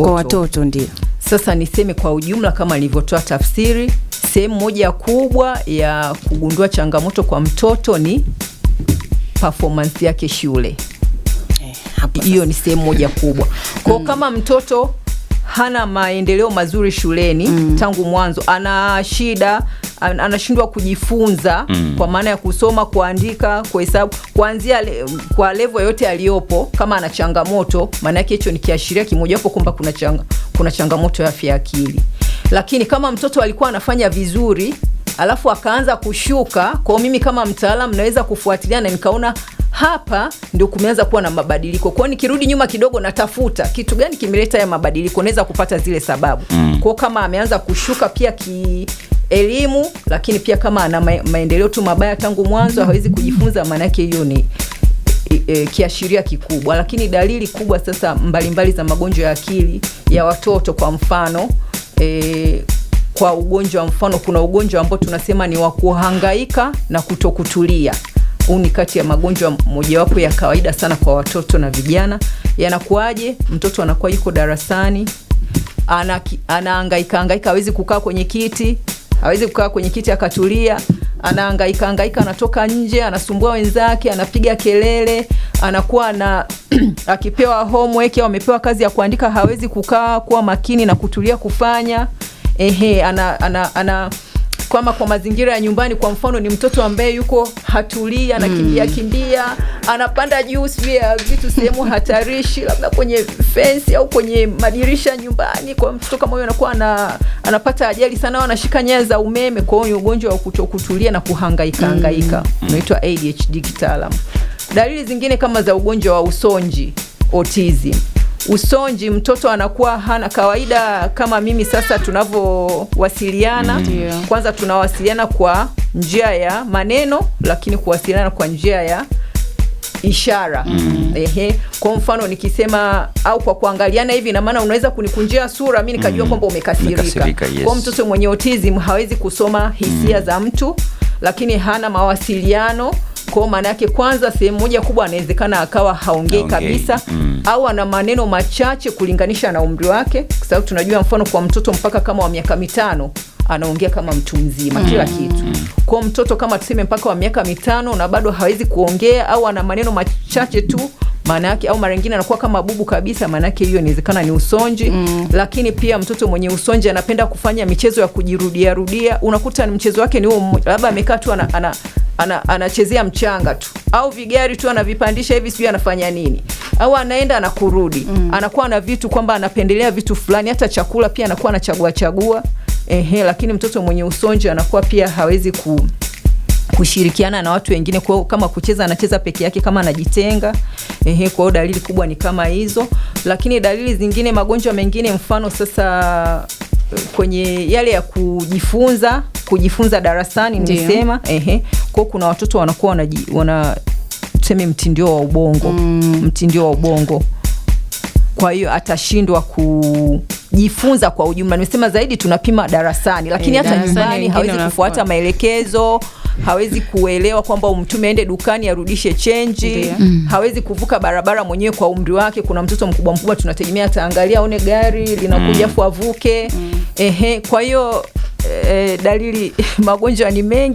Kwa watoto ndio. Sasa niseme kwa ujumla, kama nilivyotoa tafsiri, sehemu moja kubwa ya kugundua changamoto kwa mtoto ni performance yake shule. Hapo Hiyo ni sehemu moja kubwa. Kwa kama mtoto hana maendeleo mazuri shuleni tangu mwanzo, ana shida, anashindwa kujifunza kwa maana ya kusoma, kuandika, kuhesabu, kuanzia kwa level yote aliyopo, kama ana changamoto, maana yake hicho ni kiashiria kimojawapo kwamba kuna changamoto ya afya ya akili. Lakini kama mtoto alikuwa anafanya vizuri alafu akaanza kushuka, kwa mimi kama mtaalamu naweza kufuatilia na nikaona hapa ndio kumeanza kuwa na mabadiliko. Kwa hiyo nikirudi nyuma kidogo, natafuta kitu gani kimeleta haya mabadiliko, naweza kupata zile sababu. Kwa kama ameanza kushuka pia kielimu, lakini pia kama ana maendeleo tu mabaya tangu mwanzo, hawezi kujifunza, maana yake hiyo ni kiashiria kikubwa. Lakini dalili kubwa sasa mbalimbali za magonjwa ya akili ya watoto, kwa mfano kwa ugonjwa mfano, kuna ugonjwa ambao tunasema ni wa kuhangaika na kutokutulia. Huu ni kati ya magonjwa mojawapo ya kawaida sana kwa watoto na vijana. Yanakuwaje? Mtoto anakuwa yuko darasani anahangaika hangaika, hawezi kukaa kwenye kiti, hawezi kukaa kwenye kiti akatulia, anahangaika hangaika, anatoka nje, anasumbua wenzake, anapiga kelele, anakuwa na akipewa homework au amepewa kazi ya kuandika hawezi kukaa kuwa makini na kutulia kufanya. Ehe, ana kwama kwa mazingira ya nyumbani, kwa mfano ni mtoto ambaye yuko hatulii, anakimbia kimbia, anapanda juu sijui ya vitu sehemu hatarishi, labda kwenye fensi au kwenye madirisha nyumbani. Kwa mtoto kama huyo anakuwa anapata ajali sana, au anashika nyaya za umeme. Kwa hiyo ni ugonjwa wa kutokutulia na kuhangaika hangaika, unaitwa ADHD kitaalamu. Dalili zingine kama za ugonjwa wa usonji, autism. Usonji, mtoto anakuwa hana kawaida kama mimi sasa tunavyowasiliana. Kwanza tunawasiliana kwa njia ya maneno, lakini kuwasiliana kwa njia ya ishara. Ehe, kwa mfano nikisema au kwa kuangaliana hivi, ina maana unaweza kunikunjia sura mi nikajua kwamba umekasirika. Umekasirika, yes. Kwa mtoto mwenye autism hawezi kusoma hisia za mtu, lakini hana mawasiliano. Kwa maana yake kwanza, sehemu moja kubwa anawezekana akawa haongei Haongei. kabisa au ana maneno machache kulinganisha na umri wake, kwa sababu tunajua mfano kwa mtoto mpaka kama wa miaka 5 anaongea kama mtu mzima kila kitu. Kwa mtoto kama tuseme mpaka wa miaka 5 na bado hawezi kuongea au ana maneno machache tu, maana yake, au mara nyingine anakuwa kama bubu kabisa, maana yake hiyo inawezekana ni usonji. Lakini pia mtoto mwenye usonji anapenda kufanya michezo ya kujirudia rudia, unakuta ni mchezo wake ni huo, labda amekaa tu anachezea mchanga tu au vigari tu anavipandisha hivi, sijui anafanya nini, au anaenda na kurudi. Anakuwa na vitu kwamba anapendelea vitu fulani, hata chakula pia anakuwa anachagua chagua. Ehe, lakini mtoto mwenye usonji anakuwa pia hawezi kushirikiana na watu wengine, kwa kama kucheza anacheza peke yake, kama anajitenga. Ehe, kwa hiyo dalili kubwa ni kama hizo, lakini dalili zingine, magonjwa mengine, mfano sasa kwenye yale ya kujifunza darasani nimesema. Ehe, kwa kuna watoto wanakuwa wana tuseme mtindio wa ubongo, mtindio wa ubongo, kwa hiyo atashindwa kujifunza kwa ujumla. Nimesema zaidi tunapima darasani, lakini hata nyumbani hawezi kufuata maelekezo, hawezi kuelewa kwamba umtume aende dukani arudishe chenji, hawezi kuvuka barabara mwenyewe kwa umri wake. Kuna mtoto mkubwa mkubwa tunategemea ataangalia aone gari linakuja afu avuke. Ehe, kwa hiyo dalili magonjwa ni mengi.